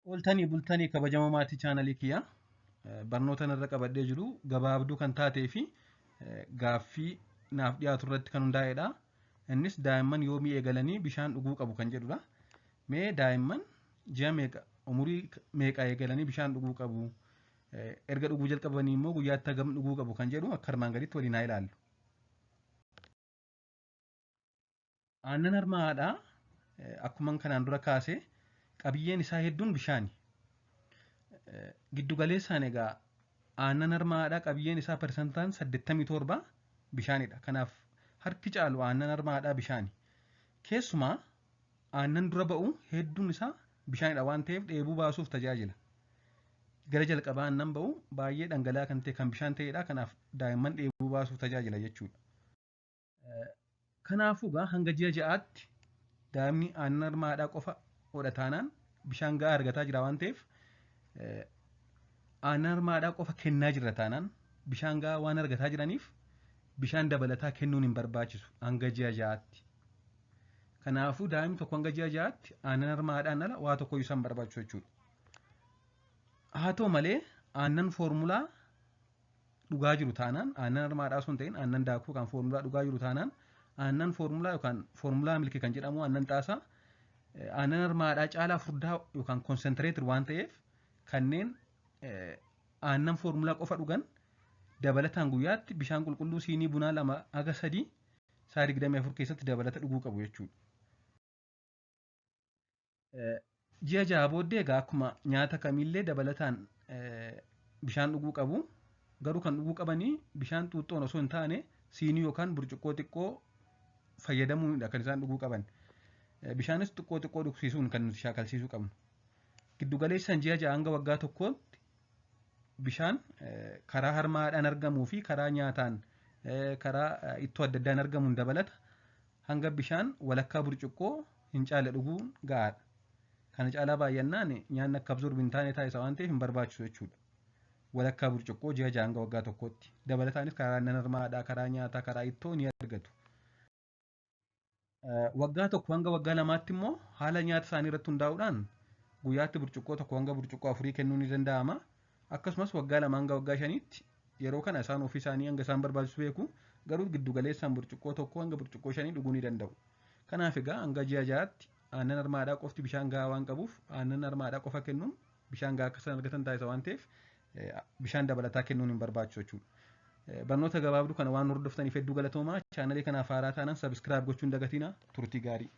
Ooltanii bultanii kabajamoo maatii chaanalii kiyyaa barnoota irra qabadhee jiru gabaabduu kan taatee fi gaaffii naaf dhiyaatu irratti kan hundaa'edha. Innis daa'imman yoomii eegalanii bishaan dhuguu qabu kan jedhudha. Mee daa'imman ji'a meeqa umurii meeqa eegalanii bishaan dhuguu qabu? Erga dhuguu jalqabanii immoo guyyaatti hagam dhuguu qabu kan jedhu akka armaan gaditti waliin haa ilaallu. Aannan harma haadhaa akkuman kanaan dura kaase qabiyyeen isaa hedduun bishaani. Giddu galeessaan egaa aannan harma haadhaa qabiyyeen isaa persentaan 87 bishaanidha. Kanaaf harki caalu aannan harma haadhaa bishaani. Keessumaa aannan dura ba'u hedduun isaa bishaanidha waan ta'eef dheebuu baasuuf tajaajila. Gara jalqabaa aannan ba'u baay'ee dhangala'aa kan ta'e kan bishaan ta'edha. Kanaaf daa'imman dheebuu baasuuf tajaajila jechuudha. Kanaafuu egaa hanga ji'a ja'aatti daa'imni aannan harma haadhaa qofa hodha taanaan bishaan gahaa argataa jira waan ta'eef aannan harma haadhaa qofa kennaa jirra taanaan bishaan gahaa waan argataa jiraniif bishaan dabalataa kennuun hin barbaachisu hanga ji'a ja'aatti. Kanaafuu daa'imni tokko hanga ji'a ja'aatti aannan harma haadhaan ala waa tokko isaan barbaachisu jechuudha. Haa ta'u malee aannan foormulaa dhugaa jiru taanaan aannan harma haadhaa osoo hin ta'in aannan daakuu yookaan foormulaa dhugaa jiru taanaan aannan foormulaa yookaan foormulaa milki kan jedhamu aannan xaasaa aannan harma haadhaa caalaa furdaa yookaan konsentireetir waan ta'eef kanneen aannan foormulaa qofa dhugan dabalataan guyyaatti bishaan qulqulluu siinii bunaa 2 haga 3 sa'a 24 keessatti dabalata dhuguu qabu jechuudha. Ji'a jaha booddee egaa akkuma nyaata kamiillee dabalataan bishaan dhuguu qabu. Garuu kan dhuguu qabanii bishaan xuuxxoon osoo hin taane siinii yookaan burcuqqoo xiqqoo fayyadamuunidha kan isaan dhuguu qaban. Bishaanis xiqqoo xiqqoo dhugsiisuun kan nuti shaakalsiisuu qabnu. Giddu galeessaan ji'a jaha hanga waggaa tokkootti bishaan karaa harmaadhaan argamuu fi karaa nyaataan karaa ittoo adda addaan argamuun dabalata hanga bishaan walakkaa burcuqqoo hin caalle dhuguun ga'aadha. Kana caalaa baay'annaan nyaanni akka absorb hin taane taasisa waan ta'eef hin barbaachisu jechuudha. Walakkaa burcuqqoo ji'a ja'a hanga waggaa tokkootti. Dabalataanis karaa aannan harma haadhaa, karaa nyaataa, karaa ittoo ni argatu. Waggaa tokko hanga waggaa lamaatti immoo haala nyaata isaanii irratti hundaa'uudhaan guyyaatti burcuqqoo tokko hanga burcuqqoo afurii kennuun ni danda'ama. Akkasumas waggaa lama hanga waggaa shaniitti yeroo kana isaan ofii isaanii hanga isaan barbaachisu beeku garuu giddu galeessaan burcuqqoo tokko hanga burcuqqoo shanii dhuguu ni danda'u. Kanaaf egaa hanga ji'a ja'aatti aannan harma haadhaa qofti bishaan gahaa waan qabuuf aannan harma haadhaa qofa kennuun bishaan gahaa akka isaan argatan taasisa waan ta'eef bishaan dabalataa kennuun hin barbaachisu jechuudha. Barnoota gabaabduu kana waan hordoftaniif hedduu galatoomaa. Chaanalii kanaaf haaraa taanaan sabiskiraayib gochuu hin dagatinaa. Turtii gaarii.